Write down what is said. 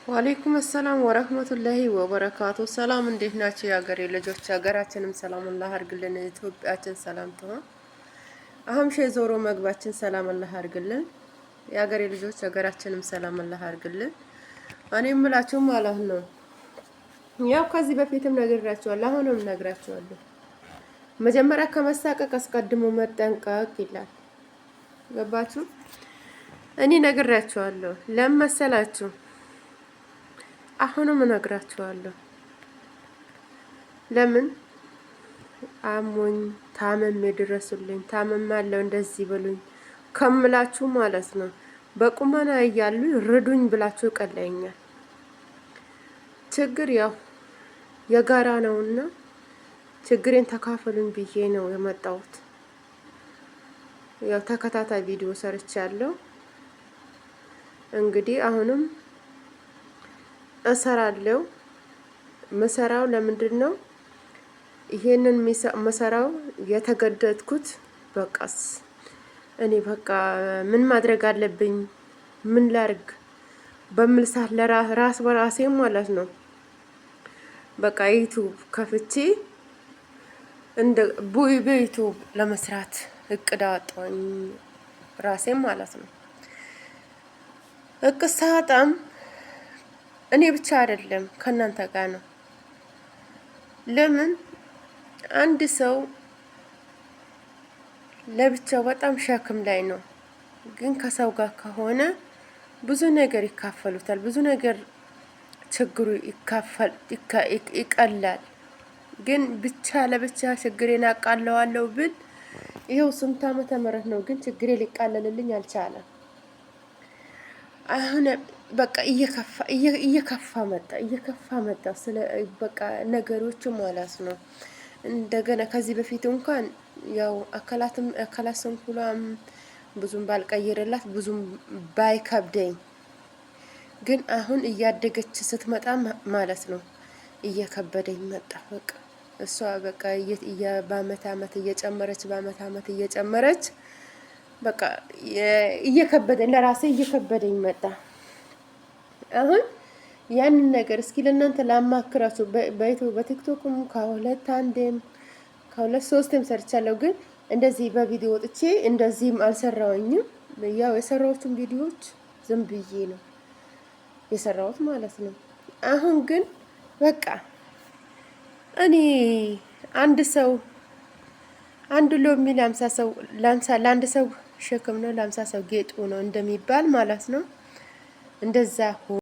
ወአለይኩም አሰላም ወረህመቱላሂ ወበረካቱ። ሰላም እንዴት ናቸው የሀገሬ ልጆች? ሀገራችንም ሰላም አላህ አድርግልን። ኢትዮጵያችን ሰላም ትሆን። አሁን ሼ ዞሮ መግባችን ሰላም አላህ አድርግልን። የሀገሬ ልጆች ሀገራችንም ሰላም አላህ አድርግልን። እኔ የምላችሁ ማለት ነው ያው ከዚህ በፊትም ነግራችኋለሁ፣ አሁንም ነግራችኋለሁ። መጀመሪያ ከመሳቀቅ አስቀድሞ መጠንቀቅ ይላል። ገባችሁ? እኔ ነግራችኋለሁ። ለምን መሰላችሁ? አሁንም እነግራችኋለሁ። ለምን አሞኝ ታመም የደረሱልኝ ታመም አለው እንደዚህ በሉኝ ከምላችሁ ማለት ነው። በቁመና እያሉ ርዱኝ ብላችሁ ይቀለኛል። ችግር ያው የጋራ ነውና ችግሬን ተካፈሉኝ ብዬ ነው የመጣሁት። ያው ተከታታይ ቪዲዮ ሰርቻለሁ። እንግዲህ አሁንም እሰራለሁ። መሰራው ለምንድን ነው? ይሄንን መሰራው የተገደድኩት በቃስ እኔ በቃ ምን ማድረግ አለብኝ ምን ላርግ በምል ሰዓት ለራስ በራሴ ማለት ነው። በቃ ዩቱብ ከፍቼ እንደ በዩቱብ ለመስራት እቅድ አወጣሁኝ ራሴ ማለት ነው። እቅድ ሳወጣም እኔ ብቻ አይደለም ከእናንተ ጋር ነው። ለምን አንድ ሰው ለብቻው በጣም ሸክም ላይ ነው፣ ግን ከሰው ጋር ከሆነ ብዙ ነገር ይካፈሉታል። ብዙ ነገር ችግሩ ይቀላል። ግን ብቻ ለብቻ ችግሬን አቃለዋለሁ ብል ይኸው ስንት ዓመተ ምህረት ነው፣ ግን ችግሬ ሊቃለልልኝ አልቻለም። አሁን በቃ እየከፋ እየከፋ መጣ እየከፋ መጣ። ስለ በቃ ነገሮቹ ማለት ነው። እንደገና ከዚህ በፊት እንኳን ያው አካላትም አካላት ስንኩላም ብዙም ባልቀይርላት ብዙም ባይከብደኝ፣ ግን አሁን እያደገች ስትመጣ ማለት ነው እየከበደኝ መጣ። በቃ እሷ በቃ በአመት አመት እየጨመረች በአመት አመት እየጨመረች በቃ እየከበደኝ ለራሴ እየከበደኝ መጣ። አሁን ያንን ነገር እስኪ ለእናንተ ላማክራችሁ። በቲክቶክም ከሁለት አንዴም ከሁለት ሶስትም ሰርቻለሁ፣ ግን እንደዚህ በቪዲዮ ወጥቼ እንደዚህም አልሰራውኝም። ያው የሰራሁትን ቪዲዮዎች ዝም ብዬ ነው የሰራሁት ማለት ነው። አሁን ግን በቃ እኔ አንድ ሰው አንድ ሎሚ ለአምሳ ሰው ለአንድ ሰው ሸክም ነው ለ50 ሰው ጌጡ ነው እንደሚባል ማለት ነው። እንደዛ